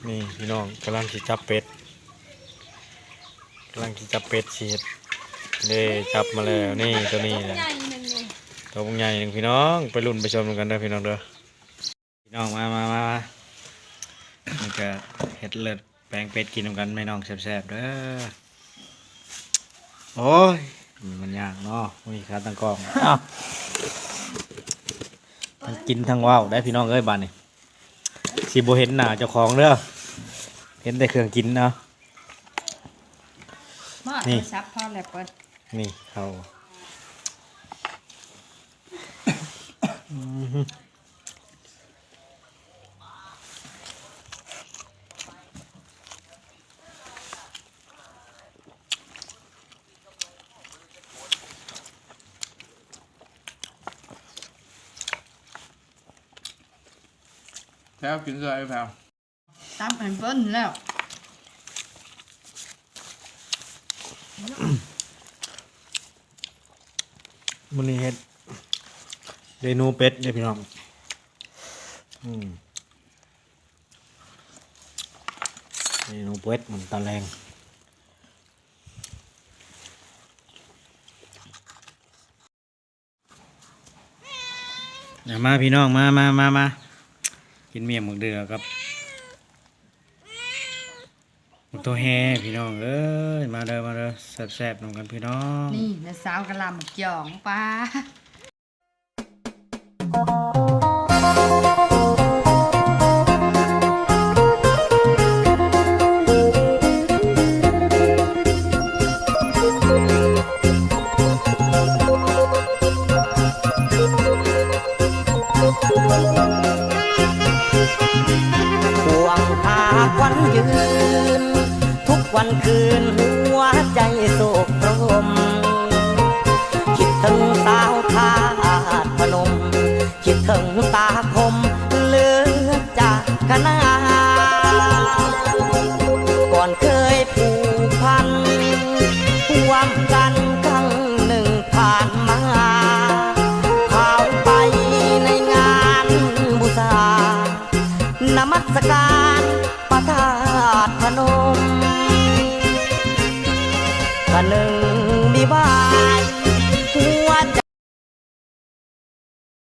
ນີ້ພີ່ນ້ອງກຳລັງຊິຈັບເປັດ ກຳລັງຊິຈັບເປັດ ຊິເຮັດເດ້ ຈັບມາແລ້ວ ນີ້ ໂຕນີ້ແຫຼະ ໂຕບັກໃຫຍ່ໜຶ່ງພີ່ນ້ອງ ໄປລຸ້ນໄປຊົມນຳກັນເດີພີ່ນ້ອງເດີ. ພີ່ນ້ອງ ມາ ມາ ມາ ມາ ນີ້ກະເຮັດເລີດແປງເປັດກິນນຳກັນແມ່ນ້ອງ ແຊບໆເດີ. ໂອ້ຍ ມັນຍາກເນາະ ມີຂາຕັ້ງກ້ອງ ເອົ້າ ທັງກິນທັງເວົ້າໄດ໋ພີ່ນ້ອງເອີຍ ບາດນີ້ ຊິບໍ່ເຫັນໜ້າເຈົ້າຂອງເດີ ເຫັນແຕ່ເຄື່ອງກິນເນາະ. ມາ ນີ້ ໂທລະສັບພໍແລ້ວເປີດ ນີ້ເຂົ້າ ອື ແພ້ວກິນເທື່ອ ໄອ້ແພ້ວ ຕຳໃຫ້ເບິ່ນແລ້ວ. ມື້ນີ້ເຮັດເມນູເປັດເດ້ພີ່ນ້ອງ ອືມ ເມນູເປັດ ມັນຕາແລງ. ມາພີ່ນ້ອງ ມາ ມາ ມາ ມາ ກິນໝ້ຽງໝາກເດືອກັບໝາກໂຕແຮ່ພີ່ນ້ອງເອີຍ ມາເດີ ມາເດີ ແຊບໆນຳກັນພີ່ນ້ອງ. ນີ້ນ້າສາວກະລຳໝາກຈອງປາ. ຄວງພາຂວັນຍືນ ທຸກວັນຄືນຫົວໃຈໂສກລົມ ຄິດເຖິງສາວທາດພະນົມ ຄິດເຖິງຕາຄົມເລືອດຈາກຄະນາ ກ່ອນເຄີຍຜູກພັນຮ່ວມກັນຄັ້ງໜຶ່ງຜ່ານມາ ພາໄປໃນງານບູຊາ ນະມັດສະກາ